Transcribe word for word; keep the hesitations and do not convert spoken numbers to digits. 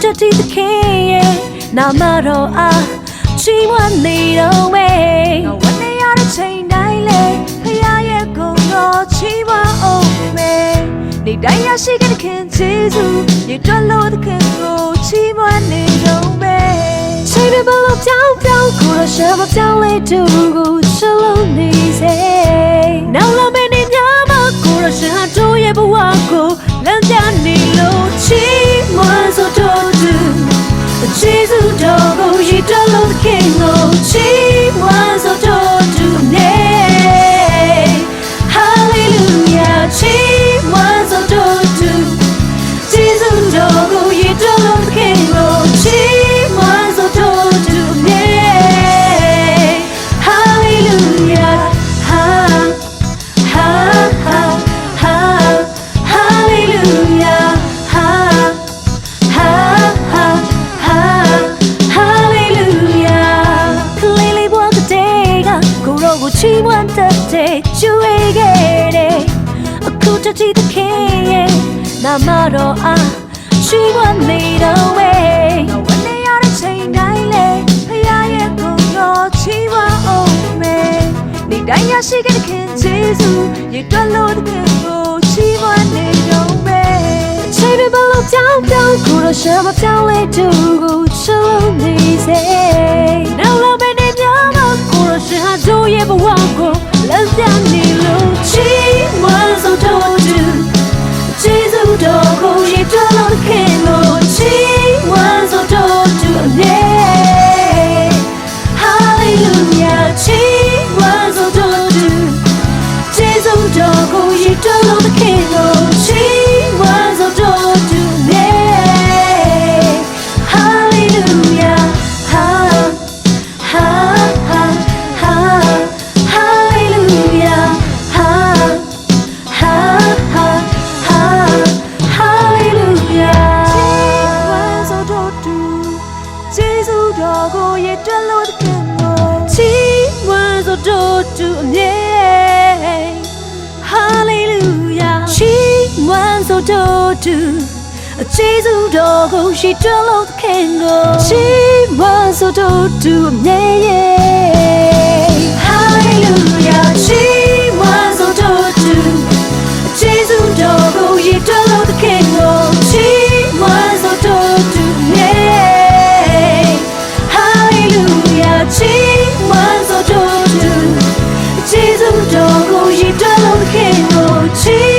တတိသခင်ရဲ့နာမတော်အားချီးမွမ်းနေတော့မယ်။ ငါဝမ်းနည်းရတဲ့ချိန်တိုင်းလဲ ဘုရားရဲ့ဂုဏ်တော်ချီးမွမ်းအောင်မယ်။ နေ့တိုင်းရရှိတဲ့သခင်ယေရှု၊ ရေတွက်လို့သခင်ကိုချီးမွမ်းနေတော့မယ်။ ချိန်တွေဘယ်လိုပြောင်းပြောင်း ကိုယ်တော်ရှင်မပြောင်းလဲသူကိုချစ်လို့နေစေ။ နောက်လာမယ့်နေ့များမှာ ကိုယ်တော်ရှင်ဟာတို့ရဲ့ဘဝကို လမ်းပြနေလို့ချီးမွမ်းစော်တော်သူ၊ ကျေးဇူးတော်ကိုရေတွက်လို့သခင်ကိုချီးမွမ်းစော်တော်သူအမြဲ။ Hallelujah, ချီးမွမ်းစော်တော်သူ၊ ကျေးဇူးတော်ကိုရေတွက်လို့သခင်ကိုချီးမွမ်းစော်တော်သူအမြဲ။ Hallelujah, ha, ha, ha, ha. Hallelujah, ha, ha, ha, ha, hallelujah. ကလေးလေးဘဝကတည်းက ကိုယ်တော်ကိုချီးမွမ်းတတ်တဲ့ ကျူဝေးခဲ့တဲ့ အခုတတိသခင်ရဲ့နာမတော်အားချီးမွမ်းနေတော့ဝဲ။ ငါဝမ်းနည်းရတဲ့ချိန်တိုင်းလဲ ဘုရားရဲ့ဂုဏ်တော်ချီးမွမ်းအောင်မယ်။ နေ့တိုင်းရရှိတဲ့သခင်ယေရှု၊ ရေတွက်လို့သခင်ကိုချီးမွမ်းနေတော့မယ်။ အချိန်တွေဘယ်လိုပြောင်းပြောင်း ကိုယ်တော်ရှင်မပြောင်းလဲသူကိုချစ်လို့နေစေ။ နောက်လာမယ့်နေ့များမှာ ကိုယ်တော်ရှင်ဟာတို့ရဲ့ဘဝကိုလမ်းပြနေလို့ချီးမွမ်းစော်တော်သူ၊ ကျေးဇူးတော်ကိုရေတွက်လို့သခင်ကိုချီးမွမ်းစော်တော်သူအမြဲ။ Hallelujah, ချီးမွမ်းစော်တော်သူ၊ ကျေးဇူးတော်ကိုရေတွက်လို့သခင်ကိုချီးမွမ်းစော်တော်သူအမြဲ။ Hallelujah, ha, ha, ha, ha, hallelujah, ha, ha, ha, ha, hallelujah. ချီးမွမ်းစော်တော်သူ၊ ကျေးဇူးတော်ကိုရေတွက်လို့သခင်ကိုချီးမွမ်းစော်တော်သူအမြဲ။ Hallelujah, ချီးမွမ်းစော်တော်သူ၊ ကျေးဇူးတော်ကိုရေတွက်လို့သခင်ကိုချီးမွမ်းစော်တော်သူအမြဲ။ Hallelujah, ချီးမွမ်းစော်တော်သူ၊ ကျေးဇူးတော်ကိုရေတွက်လို့သခင်ကိုချီးမွမ်းစော်တော်သူအမြဲ။ Hallelujah, ချီးမွမ်းစော်တော်သူ၊ ကျေးဇူးတော်ကိုရေတွက်လို့သခင်ကိုချီး